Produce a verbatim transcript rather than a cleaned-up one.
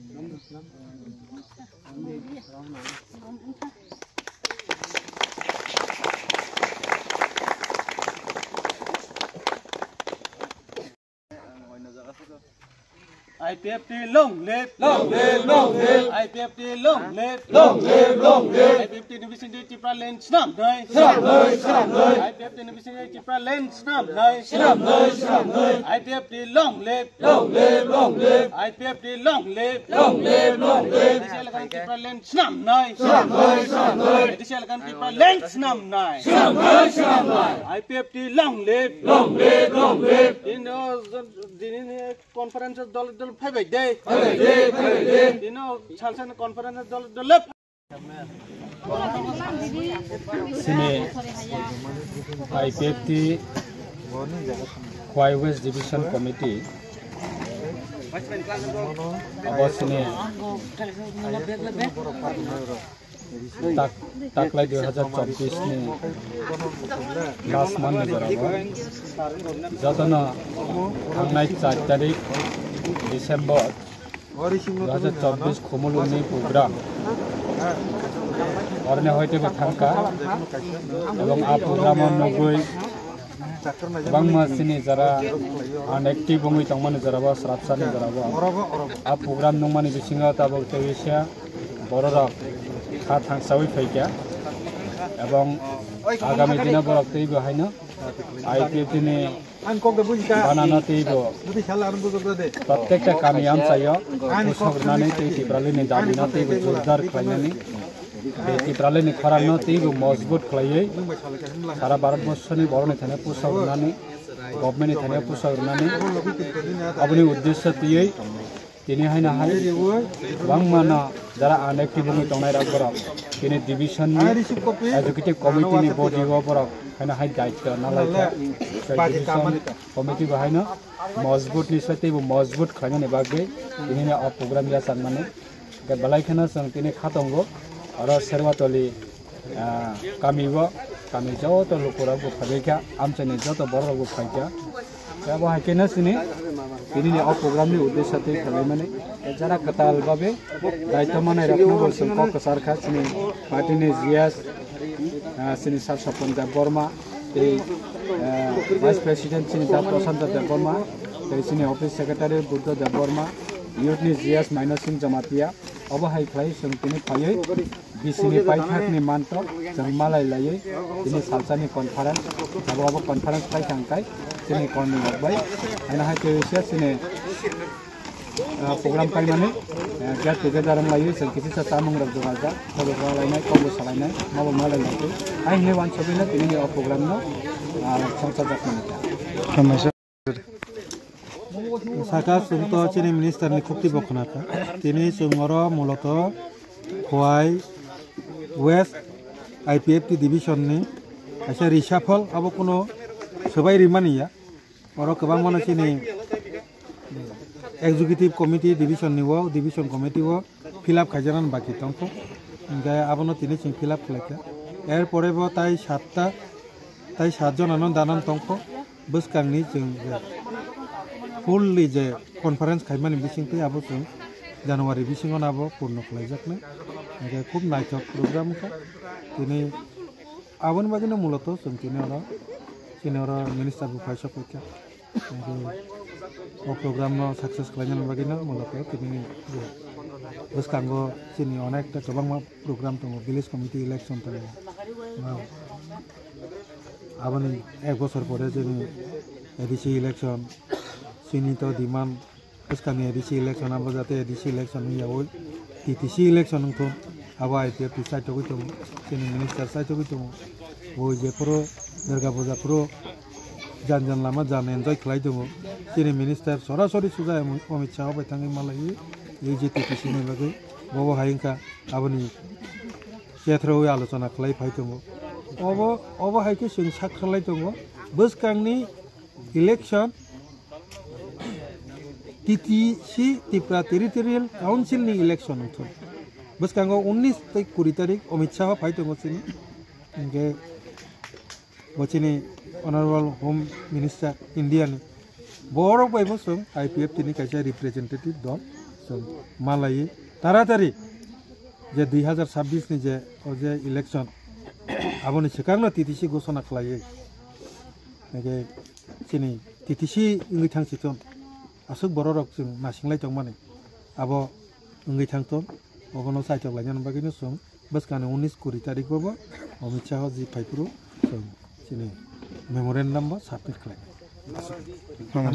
I P F T long live! Long live, long live! I P F T long live! Long live, long live! I P F T ni bisingtwi Tipraland swnamnai! Swnamnai, swnamnai! I P F T ni bisingtwi Tipraland swnamnai! Swnamnai, swnamnai! I P F T long live! Long live, long live! I P F T long live! Long live, long live! Additional kan Tipraland swnamnai! Swnamnai, swnamnai! Additional kan Tipraland swnamnai! Swnamnai, swnamnai! I P F T long live! Long live, long live! Dino, dini ni conference dol dol phaibai de. Phaibai de, phaibai de. Dino salsa ni conference dol dol le. Sini I P F T Khowai West Division Committee. Abo sini tak-, taklai dui hajar chobbish ni last month ni jora bo jotono thangnai char tarik December dui hajar chobbish Khumulwng ni program oroni hoite bo thangkha, ebong a program o nugwi kwbangma chini jara unactive wngwi tongmani jora bo, srapsani jora bo a program nungmani bisingo tabuk tei bisa bororok kha thangsawi phaikha, ebong agami dino borok teibo haino I P F T ni banano teibo prottekta kami amchaio pusok rwnani tei Tipralini dabino teibo jordar khlainani, tei Tipralini khorangno teibo mojbut khlaiwi sara Bharat borsoni borokni thani pusok rwnani, government ni thani pusok rwnani, aboni uddesyo twiwi tini haino hai kwbangma no jara unactive wngwi tongnai rok borok tini division ni executive committee ni body o borok haino hai daityo nalaikha. Tei division committee bo haino mojbut ni sai teibo mojbut khlainani bagwi tini ni o program yachakmani. Hwnkhe belai kheno chwng tini kha tongo oro Serwatoli ah, kami o, kami joto lukurok bo phaibaikha, amchaini joto bororok bo phaikha. Tei abo hai kheno chini, tini ni o program ni uddesyo tei khwlaimani, tei jara kwtal babe daityo manai rokno bo chwng kok kwchar kha, chini party ni G S, ah, chini Sir Sopon Debbarma, tei, ah, Vice President chini Da Prasanta Debbarma, tei chini Office Secretary Buddha Debbarma, Youth ni G S Maino Singh Jamatia, obo hai khlai chwng tini phaiwi bisini paithakni mantok chwng malai laiwi tini salsani conference, abo abo conference paithang kai chini kormi rok bai. Haino hai tei se chini, ah, program paimani, ah, get together wng laiwi chwng kisi sa chamung rok jora jak, kobo salainai, kobo salainai, mabo malai lai tei. Hai hinwi wansugwi no tini ni o program no, ah, songcha jak mani. Saka chwng to chini minister ni khukti bo khwnakha. Tini chwng oro muloto Khowai West I P F T division ni kaisa reshuffle abo kuno swbai rimani ya. Oro kwbangma no chini executive committee division ni o, division committee o fill up khaijaknani baki tongkho. Hingkhe abono tini chwng fill up khlaikha. Er pore bo tai satta, tai sat jonano danan tongkho. Bwskangni chwng je fully je conference khaimani bisingtwi abo chwng January bisingo abo purno khlaijaknai. Hingkhe khub naithok program wngkha. Tini aboni bagwino muloto chwng tini oro, chini oro minister bo phai sokphaikha. Hingkhe o program no success khlainani bagwi no muloto tini bwskango chini onekta kwbangma program tongo, village committee election tongo. Aboni ek bosor pore chini A D C election, chini to demand bwskangni A D C election, abo jate A D C election wngya oi, T T C election wngthun, abo I P F T side togwi tongo, chini minister side togwi tongo, bo jephuru Durga Puja phuru jan jan lama jan enjoy khlai tongo. Chini minister sorasori suja Amit Shah bai thangwi malaiwi, ei je T T C ni bagwi bobo hai wngkha aboni kethrowi alochona khlai phai tongo. Obo, obo hai khe chwng sak khlai tongo. Bwskangni election T T C, Tripura Territorial Council ni election wngthun. Bwskango unnish tei kuri tarik Amit Shah phai tongo chini. Hingkhe bo chini Honorable Home Minister India ni. Borok bai bo chwng I P F T ni kaisa representative dol. Malai taratari je dui hazar sabbish ni je o je election aboni swkangno T T C ghosona khlaiwi nake chini T T C wngwi thang siton aswk bororok chwng nasinglai tongmani abo wngwi thangton obono chaitok lainani bagwino chwng bwskangni unis kuri tarik bobo Amit Shah ji phaiphuru chwng chini memorandum bo submit khlai. Hambai.